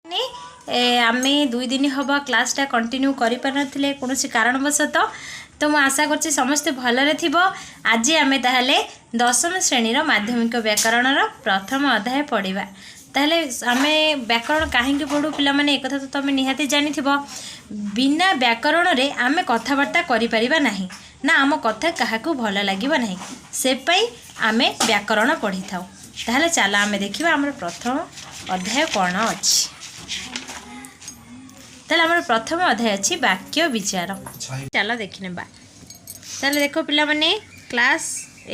ଆମେ 2 ଦିନ ହେବ କ୍ଲାସ୍ଟା କଣ୍ଟିନ୍ୟୁ କରିପାରିନଥିଲେ କୌଣସି କାରଣବଶତଃ। ତ ମୁଁ ଆଶା କରୁଛି ସମସ୍ତେ ଭଲରେ ଥିବ। ଆଜି ଆମେ ତାହେଲେ ଦଶମ ଶ୍ରେଣୀର ମାଧ୍ୟମିକ ବ୍ୟାକରଣର ପ୍ରଥମ ଅଧ୍ୟାୟ ପଢ଼ିବା। ତାହେଲେ ଆମେ ବ୍ୟାକରଣ କାହିଁକି ପଢ଼ୁ ପିଲାମାନେ, ଏକଥା ତ ତୁମେ ନିହାତି ଜାଣିଥିବ। ବିନା ବ୍ୟାକରଣରେ ଆମେ କଥାବାର୍ତ୍ତା କରିପାରିବା ନାହିଁ ନା ଆମ କଥା କାହାକୁ ଭଲ ଲାଗିବ ନାହିଁ। ସେ ପାଇଁ ଆମେ ବ୍ୟାକରଣ ପଢ଼ିଥାଉ। ତାହେଲେ ଚାଲ ଆମେ ଦେଖିବା ଆମର ପ୍ରଥମ ଅଧ୍ୟାୟ କ'ଣ ଅଛି। ତାହେଲେ ଆମର ପ୍ରଥମ ଅଧ୍ୟାୟ ଅଛି ବାକ୍ୟ ବିଚାର। ଚାଲ ଦେଖିନେବା। ତାହେଲେ ଦେଖ ପିଲାମାନେ, କ୍ଲାସ୍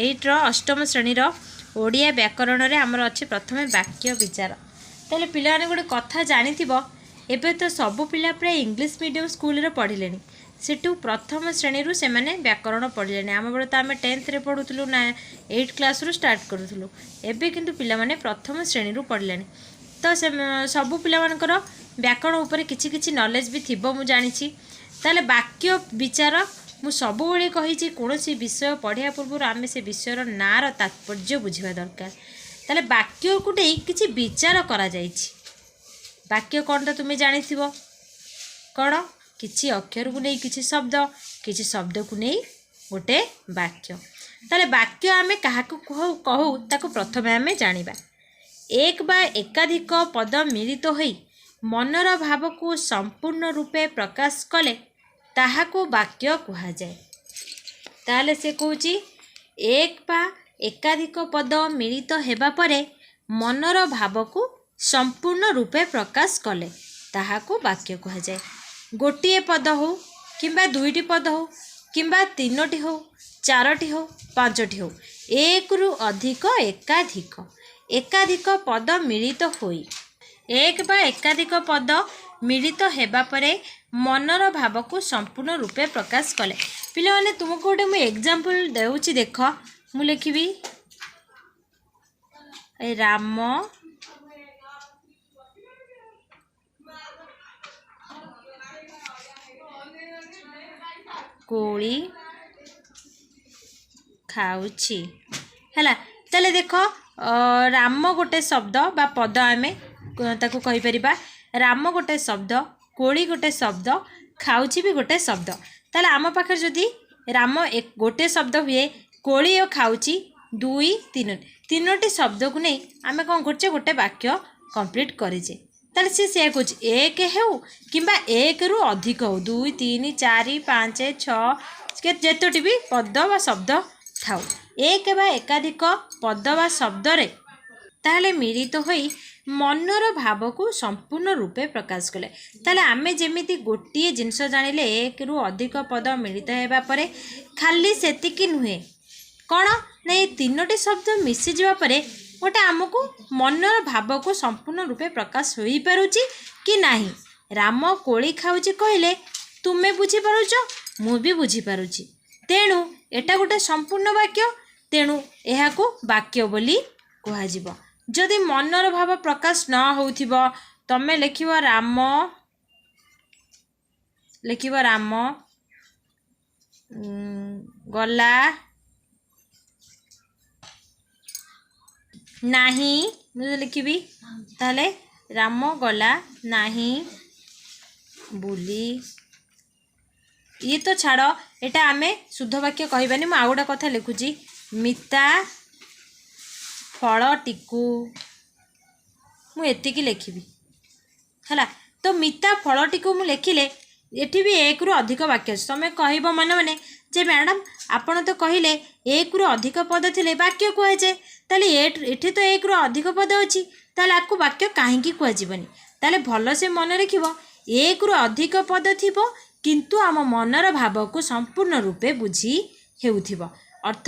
8ର ଅଷ୍ଟମ ଶ୍ରେଣୀର ଓଡ଼ିଆ ବ୍ୟାକରଣରେ ଆମର ଅଛି ପ୍ରଥମେ ବାକ୍ୟ ବିଚାର। ତାହେଲେ ପିଲାମାନେ, ଗୋଟେ କଥା ଜାଣିଥିବ, ଏବେ ତ ସବୁ ପିଲା ପ୍ରାୟ ଇଂଲିଶ ମିଡ଼ିୟମ୍ ସ୍କୁଲରେ ପଢ଼ିଲେଣି। ସେଠୁ ପ୍ରଥମ ଶ୍ରେଣୀରୁ ସେମାନେ ବ୍ୟାକରଣ ପଢ଼ିଲେଣି। ଆମ ବେଳେ ତ ଆମେ 10ଥରେ ପଢ଼ୁଥିଲୁ ନା 8 କ୍ଲାସ୍ରୁ ଷ୍ଟାର୍ଟ କରୁଥିଲୁ। ଏବେ କିନ୍ତୁ ପିଲାମାନେ ପ୍ରଥମ ଶ୍ରେଣୀରୁ ପଢ଼ିଲେଣି। ତ ସେ ସବୁ ପିଲାମାନଙ୍କର ବ୍ୟାକରଣ ଉପରେ କିଛି କିଛି ନଲେଜ୍ ବି ଥିବ, ମୁଁ ଜାଣିଛି। ତାହେଲେ ବାକ୍ୟ ବିଚାର, ମୁଁ ସବୁବେଳେ କହିଛି, କୌଣସି ବିଷୟ ପଢ଼ିବା ପୂର୍ବରୁ ଆମେ ସେ ବିଷୟର ନାଁର ତାତ୍ପର୍ଯ୍ୟ ବୁଝିବା ଦରକାର। ତାହେଲେ ବାକ୍ୟକୁ ନେଇ କିଛି ବିଚାର କରାଯାଇଛି। ବାକ୍ୟ କ'ଣ ତ ତୁମେ ଜାଣିଥିବ। କ'ଣ? କିଛି ଅକ୍ଷରକୁ ନେଇ କିଛି ଶବ୍ଦ, କିଛି ଶବ୍ଦକୁ ନେଇ ଗୋଟେ ବାକ୍ୟ। ତାହେଲେ ବାକ୍ୟ ଆମେ କାହାକୁ କହୁ କହୁ ତାକୁ ପ୍ରଥମେ ଆମେ ଜାଣିବା। ଏକ ବା ଏକାଧିକ ପଦ ମିଳିତ ହୋଇ ମନର ଭାବକୁ ସମ୍ପୂର୍ଣ୍ଣ ରୂପେ ପ୍ରକାଶ କଲେ ତାହାକୁ ବାକ୍ୟ କୁହାଯାଏ। ତାହେଲେ ସେ କହୁଛି, ଏକ ବା ଏକାଧିକ ପଦ ମିଳିତ ହେବା ପରେ ମନର ଭାବକୁ ସମ୍ପୂର୍ଣ୍ଣ ରୂପେ ପ୍ରକାଶ କଲେ ତାହାକୁ ବାକ୍ୟ କୁହାଯାଏ। ଗୋଟିଏ ପଦ ହଉ କିମ୍ବା ଦୁଇଟି ପଦ ହଉ କିମ୍ବା ତିନୋଟି ହଉ, ଚାରୋଟି ହଉ, ପାଞ୍ଚଟି ହଉ, ଏକରୁ ଅଧିକ, ଏକାଧିକ ଏକାଧିକ ପଦ ମିଳିତ ହୋଇ, ଏକ ବା ଏକାଧିକ ପଦ ମିଳିତ ହେବା ପରେ ମନର ଭାବକୁ ସମ୍ପୂର୍ଣ୍ଣ ରୂପେ ପ୍ରକାଶ କଲେ। ପିଲାମାନେ, ତୁମକୁ ଗୋଟେ ମୁଁ ଏକ୍ଜାମ୍ପଲ୍ ଦେଉଛି, ଦେଖ। ମୁଁ ଲେଖିବି, ଏ ରାମ କୋଳି ଖାଉଛି। ହେଲା? ତାହେଲେ ଦେଖ, ରାମ ଗୋଟେ ଶବ୍ଦ ବା ପଦ, ଆମେ ତାକୁ କହିପାରିବା। ରାମ ଗୋଟେ ଶବ୍ଦ, କୋଳି ଗୋଟେ ଶବ୍ଦ, ଖାଉଛି ବି ଗୋଟେ ଶବ୍ଦ। ତାହେଲେ ଆମ ପାଖରେ ଯଦି ରାମ ଗୋଟେ ଶବ୍ଦ ହୁଏ, କୋଳି ଓ ଖାଉଛି ଦୁଇ, ତିନୋଟି ତିନୋଟି ଶବ୍ଦକୁ ନେଇ ଆମେ କ'ଣ କରୁଛେ? ଗୋଟେ ବାକ୍ୟ କମ୍ପ୍ଲିଟ୍ କରିଛେ। ତାହେଲେ ସେ ସେଇଆ କହୁଛି, ଏକ ହେଉ କିମ୍ବା ଏକରୁ ଅଧିକ ହେଉ, ଦୁଇ, ତିନି, ଚାରି, ପାଞ୍ଚ, ଛଅ, ଯେତୋଟି ବି ପଦ ବା ଶବ୍ଦ ଥାଉ, ଏକ ବା ଏକାଧିକ ପଦ ବା ଶବ୍ଦରେ ତାହେଲେ ମିଳିତ ହୋଇ ମନର ଭାବକୁ ସମ୍ପୂର୍ଣ୍ଣ ରୂପେ ପ୍ରକାଶ କଲେ। ତାହେଲେ ଆମେ ଯେମିତି ଗୋଟିଏ ଜିନିଷ ଜାଣିଲେ, ଏକରୁ ଅଧିକ ପଦ ମିଳିତ ହେବା ପରେ, ଖାଲି ସେତିକି ନୁହେଁ, କ'ଣ ନା ଏ ତିନୋଟି ଶବ୍ଦ ମିଶିଯିବା ପରେ ଗୋଟେ ଆମକୁ ମନର ଭାବକୁ ସମ୍ପୂର୍ଣ୍ଣ ରୂପେ ପ୍ରକାଶ ହୋଇପାରୁଛି କି ନାହିଁ? ରାମ କୋଳି ଖାଉଛି କହିଲେ ତୁମେ ବୁଝିପାରୁଛ, ମୁଁ ବି ବୁଝିପାରୁଛି। ତେଣୁ ଏଇଟା ଗୋଟେ ସମ୍ପୂର୍ଣ୍ଣ ବାକ୍ୟ। ତେଣୁ ଏହାକୁ ବାକ୍ୟ ବୋଲି କୁହାଯିବ। ଯଦି ମନର ଭାବ ପ୍ରକାଶ ନ ହେଉଥିବ, ତମେ ଲେଖିବ ରାମ, ଲେଖିବ ରାମ ଗଲା ନାହିଁ, ମୁଁ ଯଦି ଲେଖିବି ତାହେଲେ ରାମ ଗଲା ନାହିଁ ବୁଲି। ଇଏ ତ ଛାଡ଼, ଏଇଟା ଆମେ ଶୁଦ୍ଧ ବାକ୍ୟ କହିବାନି। ମୁଁ ଆଉ ଗୋଟେ କଥା ଲେଖୁଛି, ମିତା ଫଳଟିକୁ, ମୁଁ ଏତିକି ଲେଖିବି। ହେଲା? ତ ମିତା ଫଳଟିକୁ ମୁଁ ଲେଖିଲେ, ଏଠି ବି ଏକରୁ ଅଧିକ ବାକ୍ୟ ଅଛି। ତମେ କହିବ ମନେ ମନେ ଯେ ମ୍ୟାଡ଼ାମ୍, ଆପଣ ତ କହିଲେ ଏକରୁ ଅଧିକ ପଦ ଥିଲେ ବାକ୍ୟ କୁହାଯାଏ, ତାହେଲେ ଏଠି ତ ଏକରୁ ଅଧିକ ପଦ ଅଛି, ତାହେଲେ ଆକୁ ବାକ୍ୟ କାହିଁକି କୁହାଯିବନି? ତାହେଲେ ଭଲସେ ମନେ ରଖିବ, ଏକରୁ ଅଧିକ ପଦ ଥିବ କିନ୍ତୁ ଆମ ମନର ଭାବକୁ ସମ୍ପୂର୍ଣ୍ଣ ରୂପେ ବୁଝି ହେଉଥିବ। ଅର୍ଥ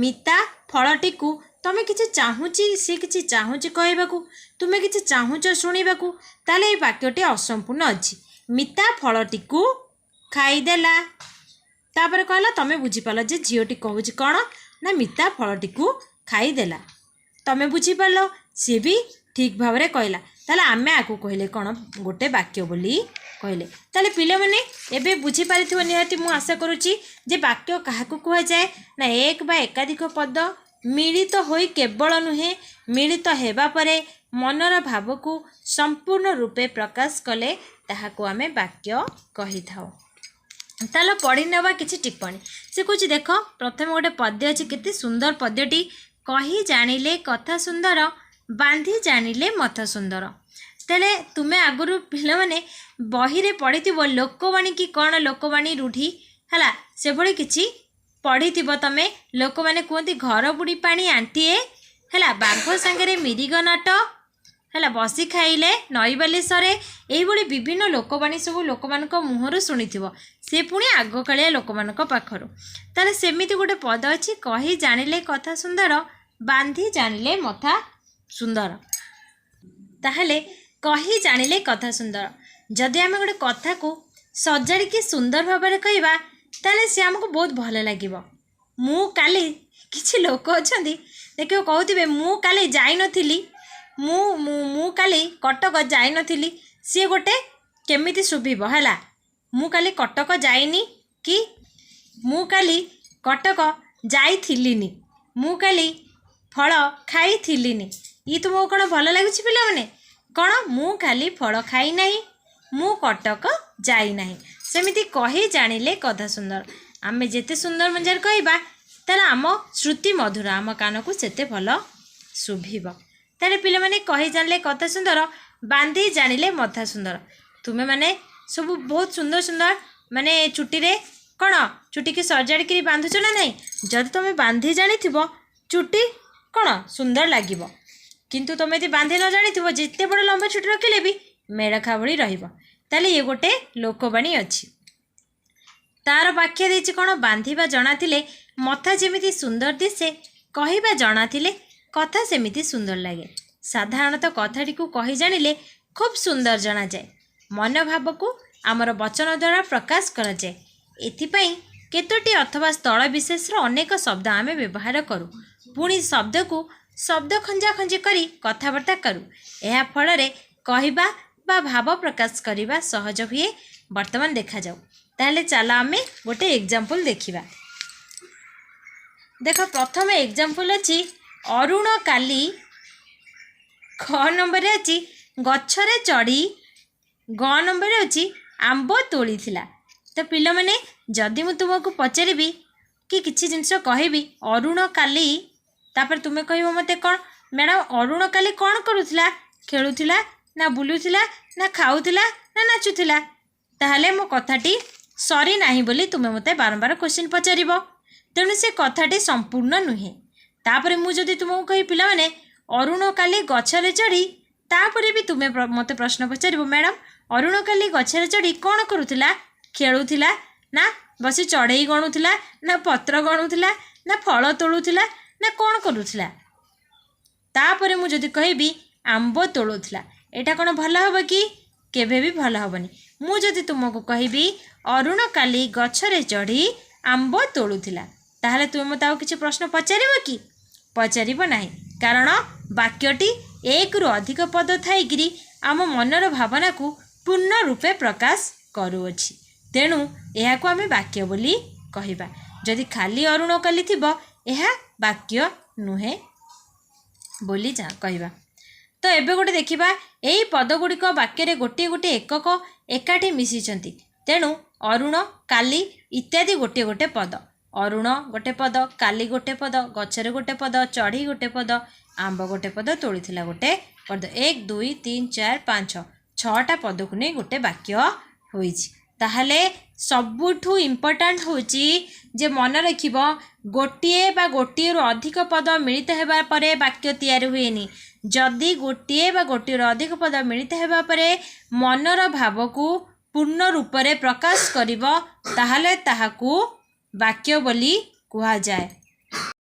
ମିତା ଫଳଟିକୁ, ତମେ କିଛି ଚାହୁଁଛି, ସେ କିଛି ଚାହୁଁଛି କହିବାକୁ, ତୁମେ କିଛି ଚାହୁଁଛ ଶୁଣିବାକୁ, ତାହେଲେ ଏଇ ବାକ୍ୟଟି ଅସମ୍ପୂର୍ଣ୍ଣ ଅଛି। ମିତା ଫଳଟିକୁ ଖାଇଦେଲା, ତାପରେ କହିଲା, ତମେ ବୁଝିପାରିଲ ଯେ ଝିଅଟି କହୁଛି କ'ଣ ନା ମିତା ଫଳଟିକୁ ଖାଇଦେଲା। ତମେ ବୁଝିପାରିଲ, ସିଏ ବି ଠିକ୍ ଭାବରେ କହିଲା। ତାହେଲେ ଆମେ ଆକୁ କହିଲେ କ'ଣ? ଗୋଟେ ବାକ୍ୟ ବୋଲି କହିଲେ। ତାହେଲେ ପିଲାମାନେ, ଏବେ ବୁଝିପାରିଥିବ ନିହାତି, ମୁଁ ଆଶା କରୁଛି, ଯେ ବାକ୍ୟ କାହାକୁ କୁହାଯାଏ ନା ଏକ ବା ଏକାଧିକ ପଦ ମିଳିତ ହୋଇ କେବଳ ନୁହେଁ, ମିଳିତ ହେବା ପରେ ମନର ଭାବକୁ ସମ୍ପୂର୍ଣ୍ଣ ରୂପେ ପ୍ରକାଶ କଲେ ତାହାକୁ ଆମେ ବାକ୍ୟ କହିଥାଉ। ତାହେଲେ ପଢ଼ି ନେବା କିଛି ଟିପ୍ପଣୀ। ସେ କହୁଛି, ଦେଖ, ପ୍ରଥମେ ଗୋଟେ ପଦ୍ୟ ଅଛି, କେତେ ସୁନ୍ଦର ପଦ୍ୟଟି। କହି ଜାଣିଲେ କଥା ସୁନ୍ଦର, ବାନ୍ଧି ଜାଣିଲେ ମଥା ସୁନ୍ଦର। ତାହେଲେ ତୁମେ ଆଗରୁ ପିଲାମାନେ ବହିରେ ପଢ଼ିଥିବ ଲୋକବାଣୀ କି କ'ଣ, ଲୋକବାଣୀ, ରୂଢ଼ି, ହେଲା, ସେଭଳି କିଛି ପଢ଼ିଥିବ ତମେ। ଲୋକମାନେ କୁହନ୍ତି ଘର ବୁଡ଼ି ପାଣି ଆଣ୍ଠିଏ, ହେଲା, ବାଘ ସାଙ୍ଗରେ ମିରିଗ ନାଟ, ହେଲା, ବସି ଖାଇଲେ ନଈବାଲି ସରେ। ଏଇଭଳି ବିଭିନ୍ନ ଲୋକବାଣୀ ସବୁ ଲୋକମାନଙ୍କ ମୁହଁରୁ ଶୁଣିଥିବ, ସେ ପୁଣି ଆଗକାଳିଆ ଲୋକମାନଙ୍କ ପାଖରୁ। ତାହେଲେ ସେମିତି ଗୋଟେ ପଦ ଅଛି, କହି ଜାଣିଲେ କଥା ସୁନ୍ଦର, ବାନ୍ଧି ଜାଣିଲେ ମଥା ସୁନ୍ଦର। ତାହେଲେ କହି ଜାଣିଲେ କଥା ସୁନ୍ଦର, ଯଦି ଆମେ ଗୋଟେ କଥାକୁ ସଜାଡ଼ିକି ସୁନ୍ଦର ଭାବରେ କହିବା, ତାହେଲେ ସେ ଆମକୁ ବହୁତ ଭଲ ଲାଗିବ। ମୁଁ କାଲି, କିଛି ଲୋକ ଅଛନ୍ତି ଦେଖିବ କହୁଥିବେ, ମୁଁ କାଲି ଯାଇନଥିଲି, ମୁଁ ମୁଁ ମୁଁ କାଲି କଟକ ଯାଇନଥିଲି। ସିଏ ଗୋଟେ କେମିତି ଶୁଭିବ? ହେଲା, ମୁଁ କାଲି କଟକ ଯାଇନି କି ମୁଁ କାଲି କଟକ ଯାଇଥିଲିନି, ମୁଁ କାଲି ଫଳ ଖାଇଥିଲିନି, ଇଏ ତୁମକୁ କ'ଣ ଭଲ ଲାଗୁଛି ପିଲାମାନେ? କ'ଣ? ମୁଁ କାଲି ଫଳ ଖାଇନାହିଁ, ମୁଁ କଟକ ଯାଇନାହିଁ। ସେମିତି କହି ଜାଣିଲେ କଥା ସୁନ୍ଦର। ଆମେ ଯେତେ ସୁନ୍ଦର ମଜାରେ କହିବା, ତାହେଲେ ଆମ ଶ୍ରୁତି ମଧୁର, ଆମ କାନକୁ ସେତେ ଭଲ ଶୁଭିବ। ତାହେଲେ ପିଲାମାନେ, କହି ଜାଣିଲେ କଥା ସୁନ୍ଦର, ବାନ୍ଧି ଜାଣିଲେ ମଥା ସୁନ୍ଦର। ତୁମେମାନେ ସବୁ ବହୁତ ସୁନ୍ଦର ସୁନ୍ଦର ମାନେ ଚୁଟିରେ କ'ଣ ଚୁଟିକି ସଜାଡ଼ିକିରି ବାନ୍ଧୁଛ ନା ନାହିଁ? ଯଦି ତୁମେ ବାନ୍ଧି ଜାଣିଥିବ, ଚୁଟି କ'ଣ ସୁନ୍ଦର ଲାଗିବ। କିନ୍ତୁ ତୁମେ ଯଦି ବାନ୍ଧି ନ ଜାଣିଥିବ, ଯେତେ ବଡ଼ ଲମ୍ବା ଚୁଟି ରଖିଲେ ବି ମେଳଖା ଭଳି ରହିବ। ତାହେଲେ ଇଏ ଗୋଟେ ଲୋକବାଣୀ ଅଛି, ତାର ବାକ୍ୟ ଦେଇଛି କ'ଣ? ବାନ୍ଧିବା ଜଣାଥିଲେ ମଥା ଯେମିତି ସୁନ୍ଦର ଦିଶେ, କହିବା ଜଣାଥିଲେ କଥା ସେମିତି ସୁନ୍ଦର ଲାଗେ। ସାଧାରଣତଃ କଥାଟିକୁ କହି ଜାଣିଲେ ଖୁବ୍ ସୁନ୍ଦର ଜଣାଯାଏ। ମନୋଭାବକୁ ଆମର ବଚନ ଦ୍ୱାରା ପ୍ରକାଶ କରାଯାଏ। ଏଥିପାଇଁ କେତୋଟି ଅଥବା ସ୍ଥଳ ବିଶେଷର ଅନେକ ଶବ୍ଦ ଆମେ ବ୍ୟବହାର କରୁ। ପୁଣି ଶବ୍ଦକୁ ଶବ୍ଦ ଖଞ୍ଜା ଖଞ୍ଜି କରି କଥାବାର୍ତ୍ତା କରୁ। ଏହା ଫଳରେ କହିବା ବା ଭାବ ପ୍ରକାଶ କରିବା ସହଜ ହୁଏ। ବର୍ତ୍ତମାନ ଦେଖାଯାଉ। ତାହେଲେ ଚାଲ ଆମେ ଗୋଟେ ଏକ୍ଜାମ୍ପଲ୍ ଦେଖିବା। ଦେଖ, ପ୍ରଥମେ ଏକ୍ଜାମ୍ପଲ୍ ଅଛି, ଅରୁଣ କାଲି, ଖ ନମ୍ବରରେ ଅଛି, ଗଛରେ ଚଢ଼ି, ଗ ନମ୍ବରରେ ଅଛି, ଆମ୍ବ ତୋଳିଥିଲା। ତ ପିଲାମାନେ, ଯଦି ମୁଁ ତୁମକୁ ପଚାରିବି କି କିଛି ଜିନିଷ କହିବି, ଅରୁଣ କାଲି, ତାପରେ ତୁମେ କହିବ ମୋତେ କ'ଣ, ମ୍ୟାଡ଼ାମ୍, ଅରୁଣ କାଲି କ'ଣ କରୁଥିଲା? ଖେଳୁଥିଲା ନା ବୁଲୁଥିଲା ନା ଖାଉଥିଲା ନା ନାଚୁଥିଲା? ତାହେଲେ ମୋ କଥାଟି ସରି ନାହିଁ ବୋଲି ତୁମେ ମୋତେ ବାରମ୍ବାର କୋଶ୍ଚିନ୍ ପଚାରିବ। ତେଣୁ ସେ କଥାଟି ସମ୍ପୂର୍ଣ୍ଣ ନୁହେଁ। ତାପରେ ମୁଁ ଯଦି ତୁମକୁ କହିବି, ପିଲାମାନେ, ଅରୁଣ କାଲି ଗଛରେ ଚଢ଼ି, ତାପରେ ବି ତୁମେ ମୋତେ ପ୍ରଶ୍ନ ପଚାରିବ, ମ୍ୟାଡ଼ାମ୍, ଅରୁଣ କାଲି ଗଛରେ ଚଢ଼ି କ'ଣ କରୁଥିଲା? ଖେଳୁଥିଲା ନା ବସି ଚଢ଼େଇ ଗଣୁଥିଲା ନା ପତ୍ର ଗଣୁଥିଲା ନା ଫଳ ତୋଳୁଥିଲା ନା କ'ଣ କରୁଥିଲା? ତାପରେ ମୁଁ ଯଦି କହିବି ଆମ୍ବ ତୋଳୁଥିଲା, ଏଇଟା କ'ଣ ଭଲ ହେବ କି? କେବେ ବି ଭଲ ହେବନି। ମୁଁ ଯଦି ତୁମକୁ କହିବି ଅରୁଣ କାଲି ଗଛରେ ଚଢ଼ି ଆମ୍ବ ତୋଳୁଥିଲା, ତାହେଲେ ତୁମେ ମୋତେ ଆଉ କିଛି ପ୍ରଶ୍ନ ପଚାରିବ କି? ପଚାରିବ ନାହିଁ। କାରଣ ବାକ୍ୟଟି ଏକରୁ ଅଧିକ ପଦ ଥାଇକିରି ଆମ ମନର ଭାବନାକୁ ପୂର୍ଣ୍ଣ ରୂପେ ପ୍ରକାଶ କରୁଅଛି। ତେଣୁ ଏହାକୁ ଆମେ ବାକ୍ୟ ବୋଲି କହିବା। ଯଦି ଖାଲି ଅରୁଣ କାଲି ଥିବ, ଏହା ବାକ୍ୟ ନୁହେଁ ବୋଲି କହିବା। ତ ଏବେ ଗୋଟେ ଦେଖିବା। ଏଇ ପଦ ଗୁଡ଼ିକ ବାକ୍ୟରେ ଗୋଟିଏ ଗୋଟିଏ ଏକକ ଏକାଠି ମିଶିଛନ୍ତି। ତେଣୁ ଅରୁଣ, କାଲି ଇତ୍ୟାଦି ଗୋଟିଏ ଗୋଟେ ପଦ। ଅରୁଣ ଗୋଟେ ପଦ, କାଲି ଗୋଟେ ପଦ, ଗଛରେ ଗୋଟେ ପଦ, ଚଢ଼ି ଗୋଟେ ପଦ, ଆମ୍ବ ଗୋଟେ ପଦ, ତୋଳିଥିଲା ଗୋଟେ ପଦ। 1, 2, 3, 4, 5, 6, ଛଅଟା ପଦକୁ ନେଇ ଗୋଟେ ବାକ୍ୟ ହୋଇଛି। ତାହେଲେ ସବୁଠୁ ଇମ୍ପୋର୍ଟାଣ୍ଟ ହେଉଛି ଯେ ମନେ ରଖିବ, ଗୋଟିଏ ବା ଗୋଟିଏରୁ ଅଧିକ ପଦ ମିଳିତ ହେବା ପରେ ବାକ୍ୟ ତିଆରି ହୁଏନି। ଯଦି ଗୋଟିଏ ବା ଗୋଟିଏରୁ ଅଧିକ ପଦ ମିଳିତ ହେବା ପରେ ମନର ଭାବକୁ ପୂର୍ଣ୍ଣ ରୂପରେ ପ୍ରକାଶ କରିବ, ତାହେଲେ ତାହାକୁ ବାକ୍ୟ ବୋଲି କୁହାଯାଏ।